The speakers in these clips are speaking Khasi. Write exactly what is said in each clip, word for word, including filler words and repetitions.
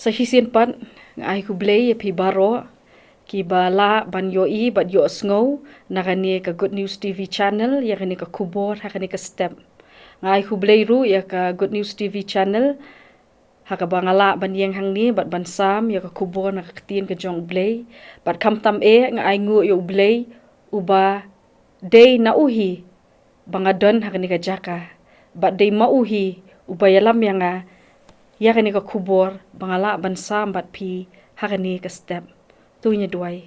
Sa shisien pat, nga ai khublei ïa phi baroh kiba lah ban ïohi bad ïohsngew na kane ka Good News T V channel ïa kane ka khubor ha kane ka step. Nga ai khublei ruh ïa ka Good News T V channel ha kaba nga lah ban ïeng hangne bad ban sam ïa ka khubor na ka ktien ka jong U Blei. Bad khamtam eh nga ainguh ïa U Blei uba dei na u hi ba nga don ha kane ka jaka. Bad dei ma u hi uba ïalam ïa nga ïa kane ka khubor ba nga lah ban sam bad phi ha kane ka step. To ngin ïa duwai.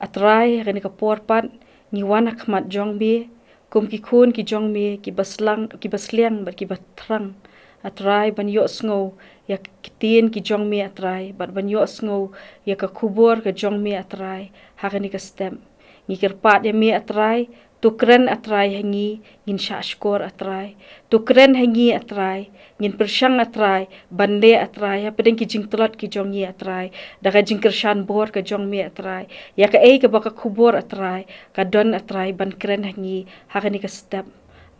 A Trai, ha kane ka por pat ngi wan ha khmat jong me kum ki khun ki jong me kiba sliang, kiba sliang bad kiba thrang, A Trai, ban ïohsngew ïa ki ktien ki jong me, A Trai, bad ban ïohsngew ïa ka khubor ka jong me, A Trai, ha kane ka step. Ngi kyrpad ïa me, A Trai, to kren, A Trai, ha ngi, ngin shah shkor, A Trai. To kren ha ngi, A Trai, ngin pyrshang, A Trai, ban leh, A Trai, hapdeng ki jingtlot ki jong ngi, A Trai, da ka jingkyrshan bor ka jong me, A Trai, ïa kaei kaba ka khubor, A Trai, ka don, A Trai, ban kren ha ngi ha kane ka step.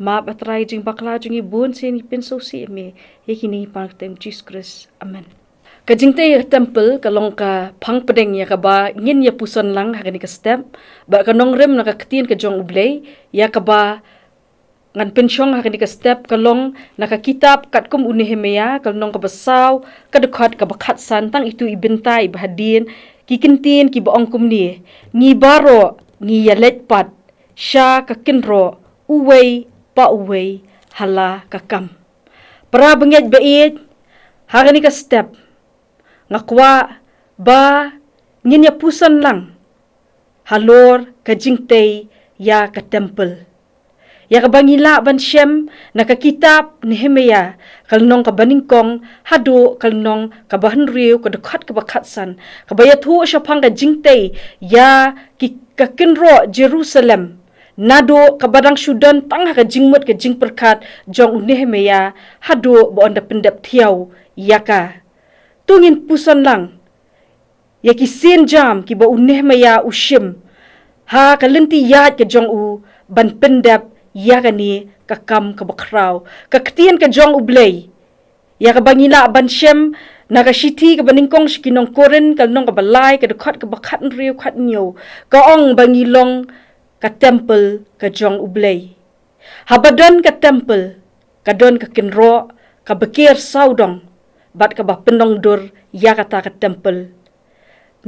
Map, A Trai, ïa ka jingbakla jong ngi, bun sien ngi pynsngewsih ïa me. Ïa kine ngi pan ha ka kyrteng Jisu Khrist. Amen. Ka jingtei ïa ka temple ka long ka phang pdeng ïa kaba ngin ïa puson lang ha kane ka step. Bad ka nongrim na ka ktien ka jong U Blei ïa kaba ngan pynshong ha kane ka step ka long na ka kitab katkum u Nehemaïah, ka lynnong kaba saw, ka dkhot kaba khatsan. Tang ïa uto i bynta iba hadien, ki kyntien kiba ong kumne: Ngi baroh ngi ïaleit pat sha ka kynroh, uwei pa uwei, ha la ka kam. Para bangeit ba ïeit, ha kane ka step nga kwah ba ngin ïa puson lang halor ka jingtei ïa ka temple, ïa kaba ngi lah ban shem na ka kitab Nehemaïah, ka lynnong kaba nyngkong haduh ka lynnong kaba hynriew, ka dkhot kaba khatsan, kaba ïathuh shaphang ka jingtei ïa ki, ka kynroh Jerusalem, naduh kaba dang shu don tang ha ka jingmut ka jingpyrkhat jong u Nehemaïah haduh ba un da pyndep thiaw ïa ka. To ngin puson lang ïa ki sienjam kiba u Nehemaïah u shim ha ka lynti ïaid ka jong u ban pyndep ïa kane ka kam kaba khraw. Ka ktien ka jong U Blei ïa kaba ngi lah ban shem na ka shithi kaba nyngkong sha ki nong Korinth, ka lynnong kaba lai, ka dkhot kaba khathynriew khathynñiew, ka ong ba ngi long ka temple ka jong U Blei. Haba don ka temple, ka don ka kynroh kaba ker sawdong bad kaba pynlong dur ïa kata ka temple.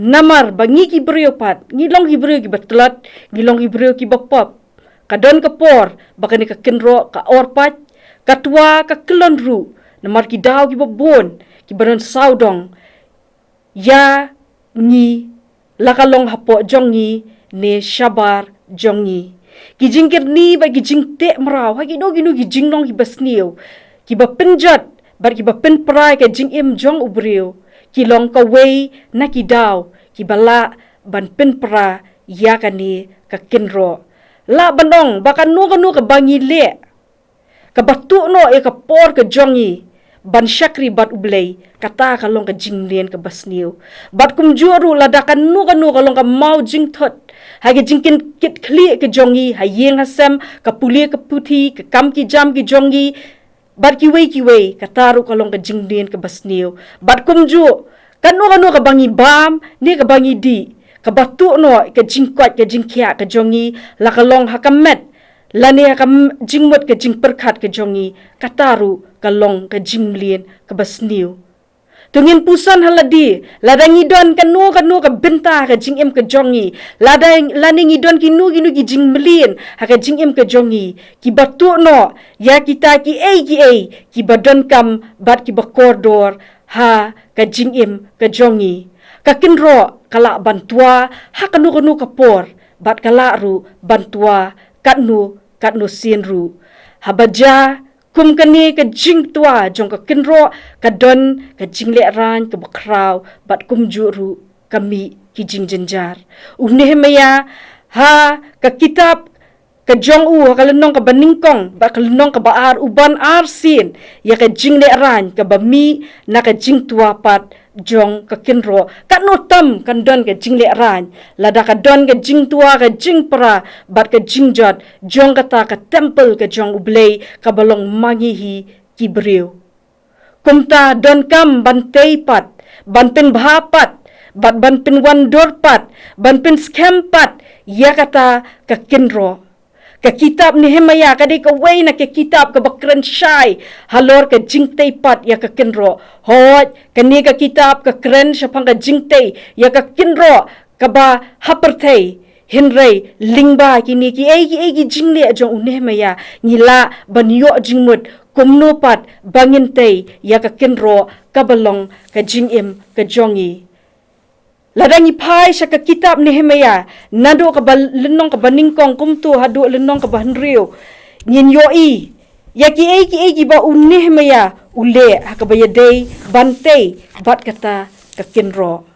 Namar ba ngi ki briew pat ngi long ki briew kiba tlot, ngi long ki briew kiba pop. Ka don ka por ba kane ka kynroh ka orpait, ka twa ka kyllon ruh namar ki daw kiba bun kiba don sawdong ïa ngi, la ka long hapoh jong ngi ne shabar jong ngi. Ki jingkyrni bad ki jingteh mraw ha kino kino ki jinglong kiba sniew, kiba pynjot bad kiba pynpra ïa ka jingim jong u briew, ki long kawei na ki daw kiba lah ban pynpra ïa kane ka kynroh. Lah ban ong ba kano kano kaba ngi leh kaba tuh noh ïa ka por ka jong ngi ban shakri bad U Blei, kata ka long ka jingmlien kaba sniew. Bad kumjuh ruh lada kano kano ka long ka maw jingthut ha ka jingkit khlieh ka jong ngi ha ïing ha sem, ka pule ka puthi, ka kam ki jam ki jong ngi bad kiwei kiwei, kata ruh ka long ka jingmlien kaba sniew. Bad kumjuh kano kano kaba ngi bam ne kaba ngi dih kaba tuh noh ka jingkoit ka jingkhiah ka jong ngi, la ka long ha ka met lane ha ka m-, jingmut ka jingpyrkhat ka jong ngi, kata ruh ka long ka jingmlien kaba sniew. To ngin puson ha lade, lada ngi don kano kano ka bynta ha ka jingim ka jong ngi, lada, lane ngi don kino kino ki jingmlien ha ka jingim ka jong ngi kiba tuh noh ïa kita kiei kiei kiba donkam bad kiba kordor ha ka jingim ka jong ngi. Ka kynroh ka lah ban twa ha kano kano ka por bad ka lah ruh ban twa katno katno sien ruh. Haba jia kum kane ka jingtwa jong ka kynroh, ka don ka jinglehrain kaba khraw bad kumjuh ruh ka mih ki jingjynjar. U Nehemaïah ha ka kitab ka jong u ha ka lynnong kaba nyngkong bad ka lynnong kaba ar u ban arsien ïa ka jinglehrain kaba mih na ka jingtwa pat jong ka kynroh. Katno tam kan don ka jinglehrain lada ka don ka jingtwa, ka jingpra bad ka jingjot jong kata ka temple ka jong U Blei kaba long ma ngi hi ki briew. Kumta donkam ban tei pat ban pynbha pat, bad ban pynwandur pat, ban pynskhem pat ïa kata ka kynroh. Ka kitab Nehemiah ka dei kawei na ka kitab kaba kren shai halor ka jingtei pat ïa ka kynroh. Hooid, kane ka kitab ka kren shaphang ka jingtei ïa ka kynroh kaba ha pyrthei. Hynrei lyngba kine kiei kiei ki jingleh jong u Nehemiah, ngi lah ban ïoh jingmut kumno pat ba ngin tei ïa ka kynroh kaba long ka jingim ka jong ngi. Lada ngi phai sha ka kitab Nehemiah, naduh kaba lynnong kaba nyngkong kumto haduh lynnong kaba hynriew, ngin ïohi ïa kiei kiei kiba u Nehemiah u leh ha kaba ïadei ban tei bad kata ka kynroh.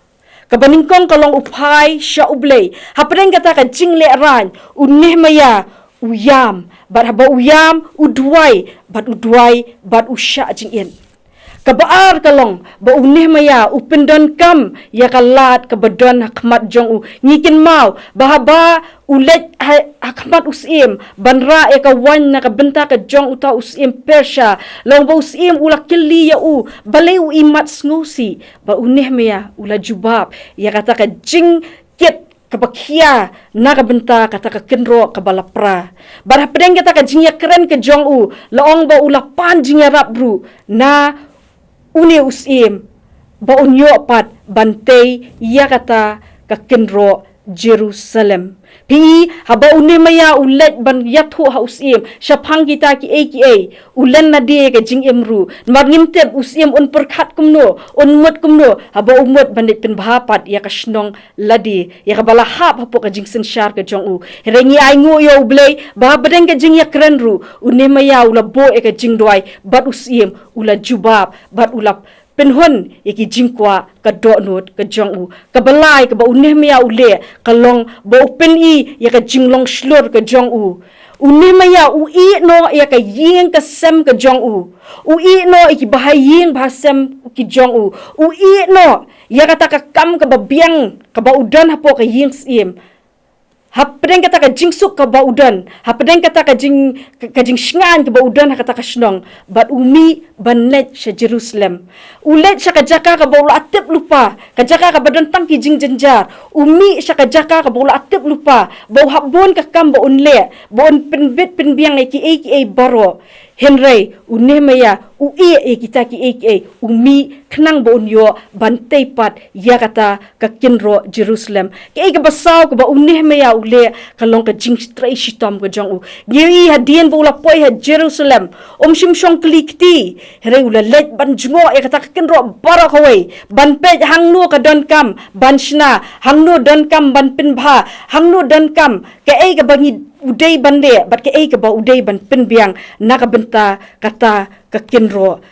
Kaba nyngkong ka long u phai sha U Blei. Hapdeng kata ka jinglehrain, u Nehemiah u ïam, bad haba u ïam, u duwai, bad u duwai bad u shah jingit. Kaba ar ka long ba u Nehemiah u pyndonkam ïa ka lad kaba don ha khmat jong u. Ngi kynmaw ba haba u leit ha, ha khmat u syiem ban rah ïa ka waiñ na ka bynta ka jong uta u syiem Persia, long ba u syiem u la kylli ïa u balei u imat sngewsih, bad u Nehemiah u la jubab ïa kata ka jingkit kaba khia na ka bynta kata ka kynroh kaba la pra. Bad hapdeng kata ka jingïakren ka jong u, la ong ba u la pan jingïarap ruh na une u syiem ba un ïoh pat ban tei ïa kata ka kynroh Jerusalem. Phi i, haba u Nehemiah u leit ban ïathuh ha u syiem shaphang kita kiei kiei, u len lade ka jingim ruh. Namar ngim tip u syiem un pyrkhat kumno, un mut kumno haba u mut ban leit pynbha pat ïa ka shnong lade, ïa kaba la hap hapoh ka jingsynshar ka jong u. Hynrei ngi ainguh ïa U Blei ba hapdeng ka jingïakren ruh, u Nehemiah u la buh ïa ka jingduwai, bad u syiem u la jubab, bad u la pynhun ïa ki jingkwah ka dohnud ka jong u. Kaba lai kaba u Nehemiah u leh ka long ba u pyni ïa ka jinglong shlur ka jong u. U Nehemiah u ïeh noh ïa ka ïing ka sem ka jong u. U ïeh noh ïa ki bahaïing bahasem ki jong u. U ïeh noh ïa kata ka kam kaba biang kaba u don hapoh ka ïing syiem. Hapdeng kata ka jingsuk kaba u don, hapdeng kata ka jing, ka, ka jingshngaiñ kaba u don ha kata ka shnong, bad u mih ban leit sha Jerusalem. U leit sha ka jaka kaba u la tip lypa, ka jaka kaba don tang ki jingjynjar. U mih sha ka jaka kaba u la tip lypa, ba u hap bun ka kam ba un leh, ba un pynbit pynbiang ïa kiei kiei baroh. Hynrei u Nehemiah u ïeh ïa kita kiei kiei, u mih khnang ba un ïoh ban tei pat ïa kata ka kynroh Jerusalem. Kaei kaba saw kaba u Nehemiah u leh ka long ka jingtrei shitom ka jong u. Ngi ïohi hadien ba u la poi ha Jerusalem, um shym shong kli kti, hynrei u la leit ban jngoh ïa kata ka kynroh baroh kawei, ban peit hangno ka donkam ban shna, hangno donkam ban pynbha, hangno donkam kaei kaba ngi u dei ban leh, bad kaei kaba u dei ban pynbiang na ka bynta kata ka kynroh.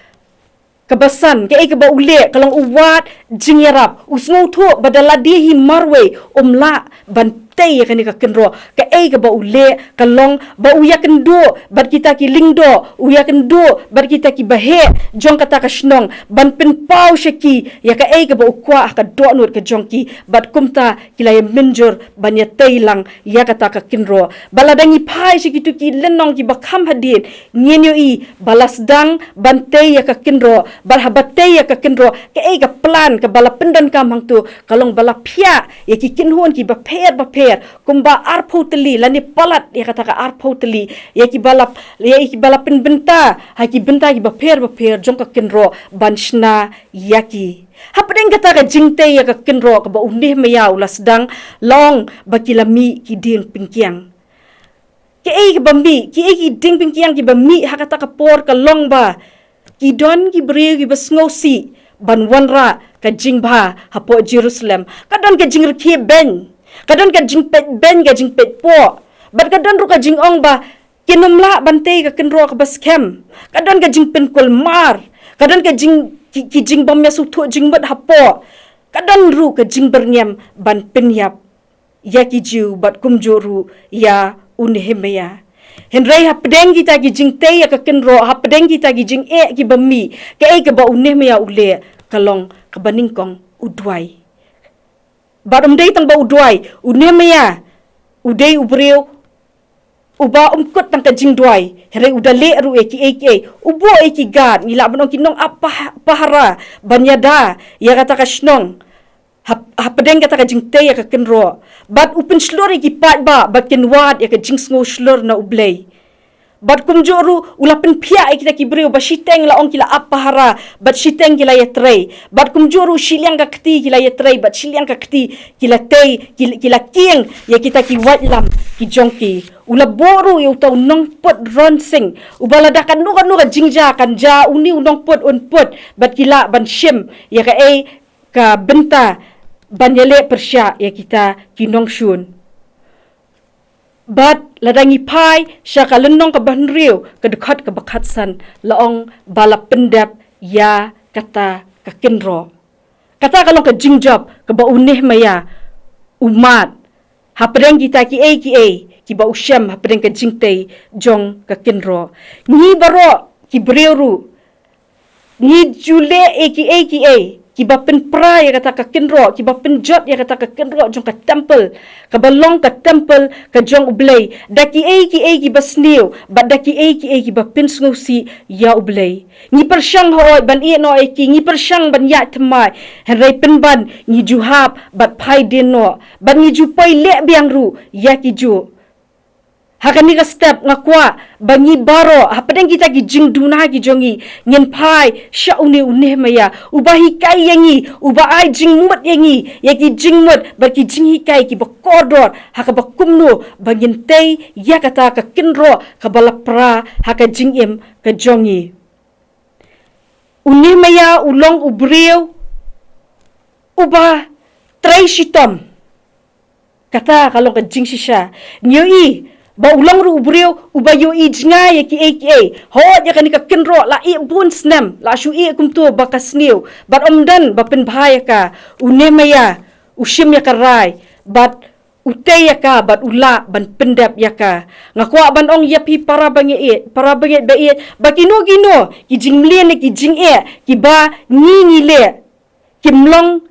Kaba san, kaei kaba u leh ka long u wad jingïarap, u sngewthuh ba da lade hi marwei um lah ban tei ïa kane ka kynroh. Kaei kaba u leh ka long ba u ïakynduh bad kita ki lyngdoh, u ïakynduh bad kita ki baheh jong kata ka shnong, ban pynpaw sha ki ïa kaei kaba u kwah ha ka dohnud ka jong ki, bad kumta ki la ïa mynjur ban ïa tei lang ïa kata ka kynroh. Bad lada ngi phai sha kito ki lynnong kiba kham hadien, ngin ïohi ba la sdang ban tei ïa ka kynroh, bad haba tei ïa ka kynroh, kaei ka plan kaba la pyndonkam hangto, ka long ba la phiah ïa ki kynhun kiba pher bapher, kumba arphew tylli, lane palat ïa kata ka arphew tylli, ïa kiba la, ïa kiba la pynbynta ha ki bynta kiba pher bapher jong ka kynroh ban shna ïa ki. Hapdeng kata ka jingtei ïa ka kynroh kaba u Nehemiah u la sdang, la ong ba ki la mih ki dieng pynkiang. Kaei kaba mih, kiei ki dieng pynkiang kiba mih ha kata ka por ka long ba ki don ki briew kiba sngewsih ban wanrah ka jingbha hapoh Jerusalem. Ka don ka jingrkhie beiñ, ka don ka jingpeit beiñ, ka jingpeit poh, bad ka don ruh ka jingong ba kin ym lah ban tei ka kynroh kaba skhem. Ka don ka jingpynkulmar, ka don ka jing, ki, ki jingbym ïasngewthuh jingmut hapoh. Ka don ruh ka jingbyrngem ban pynïap ïa ki Jiw bad kumjuh ruh ïa u Nehemiah. Hynrei hapdeng kita ki jingtei ïa ka kynroh, hapdeng kita ki jingeh kiba mih, kaei kaba u Nehemiah u leh ka long kaba nyngkong u duwai. Bad um dei tang ba u duwai, u Nehemiah u dei u briew uba um kut tang ka jingduwai, hynrei u da leh ruh ïa kiei kiei, u buh ïa ki guard, ngi lah ban ong ki nongap pah-, pahara, ban ïada ïa kata ka shnong, hap-, hapdeng kata ka jingtei ïa ka kynroh. Bad u pynshlur ïa ki paidbah ba kin wad ïa ka jingsngew shlur na U Blei. Bad kumjuh ruh u la pynphiah ïa kita ki briew ba shiteng la ong ki la ap pahara, bad shiteng ki la ïatrei. Bad kumjuh ruh shiliang ka kti ki la ïatrei, bad shiliang ka kti ki la tei, ki, ki la kieng ïa kita ki waitlam ki jong ki. U la buh ruh ïa uta u nongput ronsing, uba lada kano kano ka jingjia kan jia, une u nongput un put, bad ki lah ban shim ïa kaei ka bynta ban ïaleh pyrshah ïa kita ki nongshun. Bad lada ngi phai sha ka lynnong kaba hynriew, ka dkhot kaba khatsan, la ong ba la pyndep ïa kata ka kynroh. Kata ka long ka jingjop kaba u Nehemia u mad hapdeng kita kiei kiei kiba u shem hapdeng ka jingtei jong ka kynroh. Ngi baroh ki briew ruh ngi ju leh ïa kiei kiei kiba pynpra ïa kata ka kynroh, kiba pynjot ïa kata ka kynroh jong ka temple, kaba long ka temple ka jong U Blei, da kiei kiei kiba sniew, bad da kiei kiei kiba pynsngewsih ïa U Blei. Ngi pyrshang hooid ban ïeh noh ïa ki, ngi pyrshang ban ïaid thymmai, hynrei pynban ngi ju hap bad phai dien noh, bad ngi ju poi leh biang ruh ïa ki juh. Ha kane ka step nga kwah ba ngi baroh, hapdeng kita ki jingduna ki jong ngi, ngin phai sha une u Nehemia, uba hikai ïa ngi, uba ai jingmut ïa ngi, ïa ki jingmut bad ki jinghikai kiba kordor, ha kaba kumno ba ngin tei ïa kata ka kynroh kaba la pra ha ka jingim ka jong ngi. U Nehemia u long u briew uba trei shitom. Kata ka long ka jingshisha. Ngi ïohi ba u long ruh u briew uba ïohi jngai ïa kiei kiei. Hooid ïa kane ka kynroh la ïeh bun snem, la shu ïeh kumto ba ka sniew, bad ym don ba pynbha ïa ka. U Nehemia u shim ïa ka rai bad u tei ïa ka bad u lah ban pyndep ïa ka. Nga kwah ban ong ïa phi para bangeit, para bangeit ba ïeit, ba kino kino ki jingmlien, ki jingeh kiba ngi ngi leh, kim long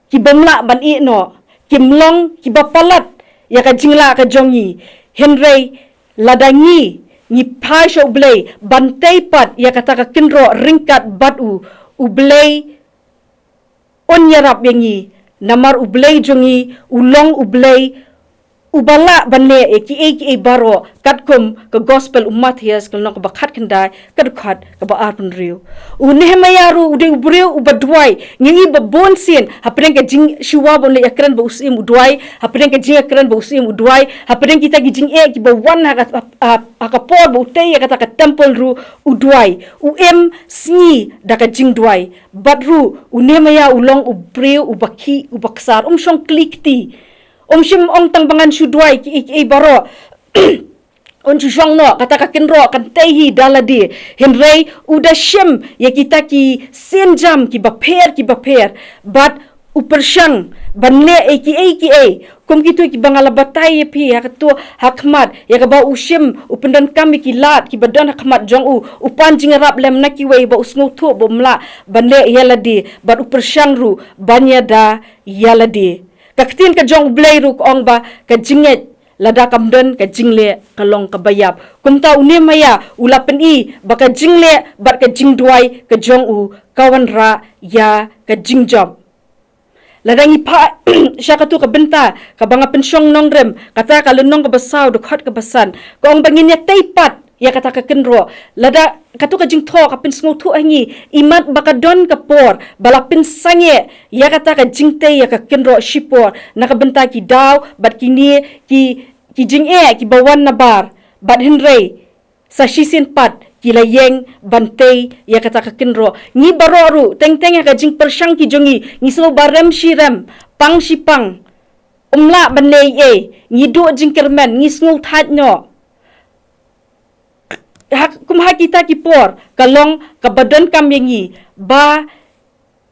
kibym lah ban ïeh noh, kim long kiba palat ïa ka jinglah ka jong ngi. Hynrei lada ngi, ngi phai sha U Blei ban tei pat ïa kata ka kynroh ryngkat bad u, U Blei un ïarap ïa ngi, namar U Blei jong ngi u long U Blei uba lah ban leh ïa kiei kiei baroh, katkum ka gospel u Mathaios ka lynnong kaba khatkhyndai, ka dkhot kaba arphew hynriew. U Nehemia ruh u dei u briew uba duwai. Ngi ïohi ba bun sien hapdeng ka jingshiwa ba un leh ïakren ba u syiem u duwai, hapdeng ka jingïakren ba u syiem u duwai, hapdeng kita ki jingeh kiba wan ha ka, ha, ha ka por ba u tei ïa kata ka temple ruh u duwai. U im sngi da ka jingduwai. Bad ruh u Nehemia u long u briew uba khih, uba ksar, um shong kli kti. Um shym ong tang ba ngan shu duwai kiei kiei baroh. Un shu shong noh, kata ka kynroh kan tei hi da lade. Hynrei u da shim ïa kita ki sienjam kiba pher kiba pher. Bad u pyrshang ban leh ïa kiei kiei, kum kito kiba nga la batai ïa phi ha kato ha khmat, ïa kaba u shim, u pyndonkam ïa ki lad kiba don ha khmat jong u, u pan jingïarap lem na kiwei ba u sngewthuh ba um lah ban leh ïa lade, bad u pyrshang ruh ban ïada ïa lade. Ka ktien ka jong U Blei ruh ka ong ba ka jingngeit lada kam don ka jingleh ka long kaba ïap. Kumta u Nehemia u la pyni ba ka jingleh bad ka jingduwai ka jong u ka wanrah ïa ka jingjop. Lada ngi phai sha kato ka bynta kaba nga pynshong nongrim, kata ka lynnong kaba saw, dkhot kaba san, ka ong ba ngin ïa tei pat ïa kata ka kynroh. Lada kato ka jingthoh ka pynsngewthuh ha ngi, imat ba ka don ka por ba la pynsangeh ïa kata ka jingtei ïa ka kynroh shipor na ka bynta ki daw bad kine ki, ki jingeh kiba wan nabar. Bad hynrei sa shisien pat ki la ïeng ban tei ïa kata ka kynroh. Ngi baroh ruh, teng teng ha ka jingpyrshang ki jong ngi, ngi sngew ba rem shi rem, pang shi pang, um lah ban leh ei ei, ngi duh jingkyrmen, ngi sngew thait noh. Ha, kum ha kita ki por, ka long kaba donkam ïa ngi ba,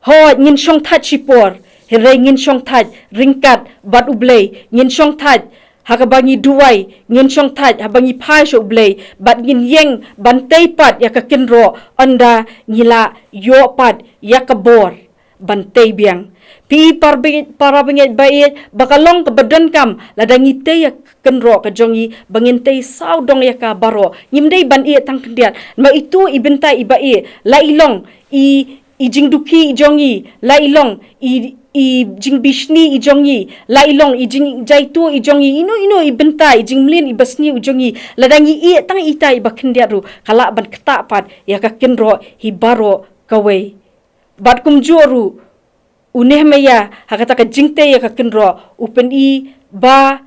hooid, ngin shong thait shipor, hynrei ngin shong thait ryngkat bad U Blei, ngin shong thait ha kaba ngi duwai, ngin shong thait haba ngi phai sha U Blei, bad ngin ïeng ban tei pat ïa ka kynroh ynda ngi la ïoh pat ïa ka bor ban tei biang. Phi para bangeit, para bangeit ba ïeit, ba ka long kaba donkam lada ngi tei ïa ka kynroh ka jong ngi, ba ngin tei sawdong ïa ka baroh. Ngim dei ban ïeh tang khyndiat. Namar ito i bynta iba ïeh, la i long i, i jingdukhih i jong ngi, la i long i, i jingbishni i jong ngi, la i long i jingjaituh i jong ngi, ino ino i bynta i jingmlien iba sniew i jong ngi, lada ngi ïeh tang ita iba khyndiat ruh, ka lah ban ktah pat ïa ka kynroh hi baroh kawei. Bad kumjuh ruh, u Nehemiah ha kata ka jingtei ïa ka kynroh, u pyni ba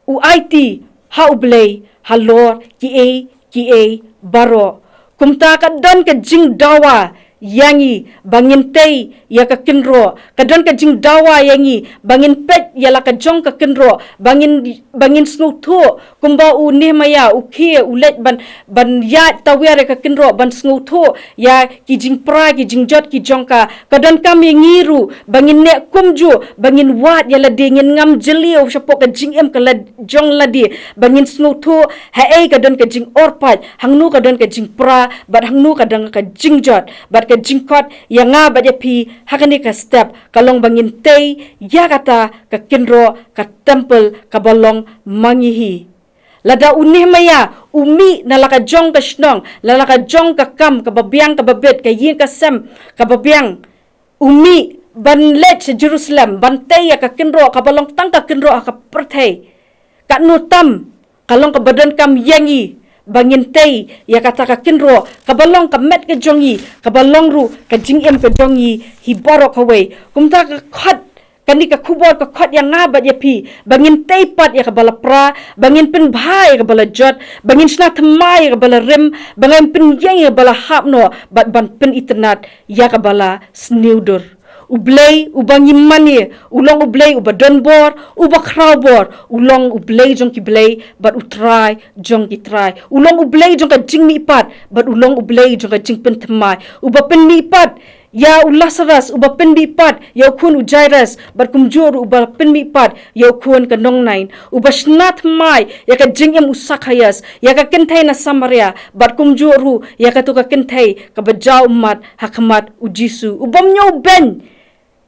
u aiti ha U Blei halor kiei kiei baroh. Kumta ka don ka jingdawa ïa ngi ba ngin tei ïa ka kynroh, ka don ka jingdawa ïa ngi ba ngin peit ïa la ka jong ka kynroh, ba ngin, ba ngin sngewthuh kumba u Nehemiah u khie u leit ban, ban ïaid tawiar ïa ka kynroh, ban sngewthuh ïa ki jingpra ki jingjot ki jong ka. Ka donkam ïa ngi ruh ba ngin neh kumjuh, ba ngin wad ïa lade, ngin ngam jylliew shapoh ka jingim ka la jong lade, ba ngin sngewthuh haei ka don ka jingorpait, hangno ka don ka jingpra, bad hangno ka don ka jingjot. Bad ka jingkhot ïa nga bad ïa phi ha kane ka step ka long ba ngin tei ïa kata ka kynroh, ka temple kaba long ma ngi hi. Lada u Nehemiah u mih na la ka jong ka shnong, na la ka jong ka kam kaba biang kaba bit, ka ïing ka sem kaba biang, u mih ban leit sha Jerusalem ban tei ïa ka kynroh kaba long tang ka kynroh ha ka pyrthei, katno tam ka long kaba donkam ïa ngi ba ngin tei ïa kata ka kynroh kaba long ka met ka jong ngi, kaba long ruh ka jingim ka jong ngi hi baroh kawei. Kumta ka khot, kane ka khubor ka khot ïa nga bad ïa phi ba ngin tei pat ïa kaba la pra, ba ngin pynbha ïa kaba la jot, ba ngin shna thymmai ïa kaba la rim, ba ngin pynïeng ïa kaba la hap noh, bad ban pynitynnad ïa kaba la sniew dur. U Blei uba ngi mane u long U Blei uba don bor, uba khraw bor, u long U Blei jong ki blei bad U Trai jong ki trai. U long U Blei jong ka jingmihpat bad u long U Blei jong ka jingpynthymmai. Uba pynmihpat ïa u Lazarus, uba pynmihpat ïa u khun u Jairus, bad kumjuh ruh uba pynmihpat ïa u khun ka nongnain, uba shna thymmai ïa ka jingim u Sakhaias, ïa ka kynthei na Samaria, bad kumjuh ruh ïa kato ka kynthei kaba jaw ummat ha khmat u Jisu. U bym ñiewbeiñ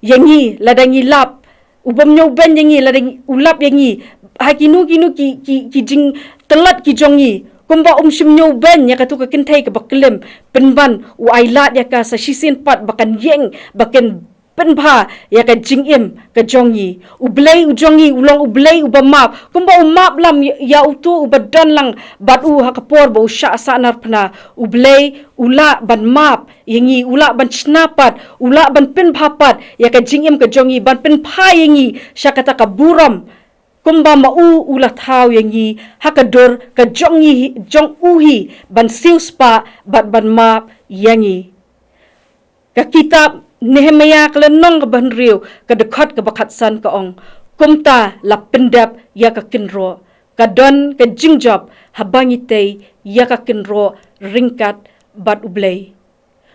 ïa ngi lada ngi lap, u bym ñiewbeiñ ïa ngi lada ngi, u lap ïa ngi ha kino kino ki, ki, ki jingtlot ki jong ngi, kumba um shym ñiewbeiñ ïa kato ka kynthei kaba klim, pynban u ailad ïa ka sa shisien pat ba kan ïeng, ba kan pynbha ïa ka jingim ka jong ngi. U Blei u jong ngi u long U Blei uba map, kumba u map lang ïa uto uba don lang bad u ha ka por ba u shah sahnarphna. U Blei u lah ban map ïa ngi, u lah ban shna pat, u lah ban pynbha pat ïa ka jingim ka jong ngi, ban pynbha ïa ngi sha kata ka burom, kumba ma u u la thaw ïa ngi ha ka dur ka jong ngi, jong u hi, ban siewspah bad ban map ïa ngi. Ka kitab Nehemiah ka lynnong kaba hynriew, ka dkhot kaba khatsan ka ong, kumta la pyndep ïa ka kynroh, ka don ka jingjop haba ngi tei ïa ka kynroh ryngkat bad U Blei.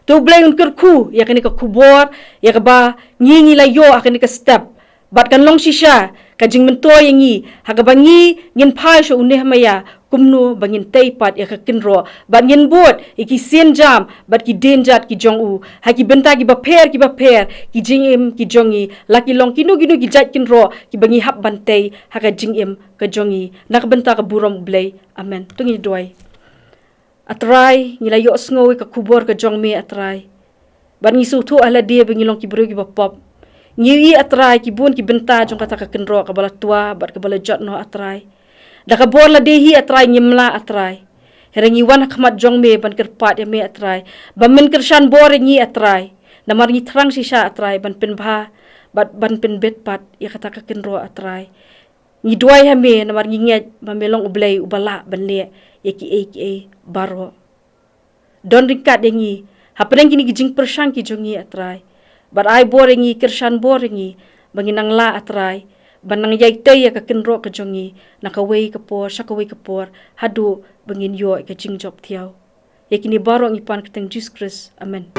To U Blei un kyrkhu ïa kane ka khubor ïa kaba ngi, ngi la ïoh ha kane ka step. Bad kan long shisha ka jingmyntoi ïa ngi ha kaba ngi ngin phai sha u Nehemiah, kumno ba ngin tei pat ïa ka kynroh, bad ngin bud ïa ki sienjam bad ki dienjat ki jong u ha ki bynta kiba pher kiba pher ki jingim ki jong ngi, la ki long kino kino ki jait kynroh kiba ngi hap ban tei ha ka jingim ka jong ngi, na ka bynta ka burom U Blei. Amen. To ngin duwai. A Trai, ngi la ïohsngew ïa ka khubor ka jong me, A Trai. Bad ngi sngewthuh ha lade ba ngi long ki briew kiba pop. Ngi ïohi, A Trai, ki bun ki bynta jong kata ka kynroh kaba la twa bad kaba la jot noh, A Trai. Da ka bor lade hi, A Trai, ngim lah, A Trai. Hynrei ngi wan ha khmat jong me ban kyrpad ïa me, A Trai, ba men kyrshan bor ïa ngi, A Trai. Namar ngi thrang shisha, A Trai, ban pynbha bad ban pynbit pat ïa kata ka kynroh, A Trai. Ngi duwai ha me namar ngi ngeit ba me long U Blei uba lah ban leh ïa kiei kiei baroh. Don ryngkat ïa ngi hapdeng kine ki jingpyrshang ki jong ngi, A Trai. Bad ai bor ïa ngi, kyrshan bor ïa ngi ba ngin nang lah, A Trai, ban nang ïai tei ïa ka kynroh ka jong ngi na kawei ka por sha kawei ka por, haduh ba ngin ïoh ïa ka jingjop thiaw. Ïa kine baroh ngi pan ha ka kyrteng Jisu Khrist. Amen.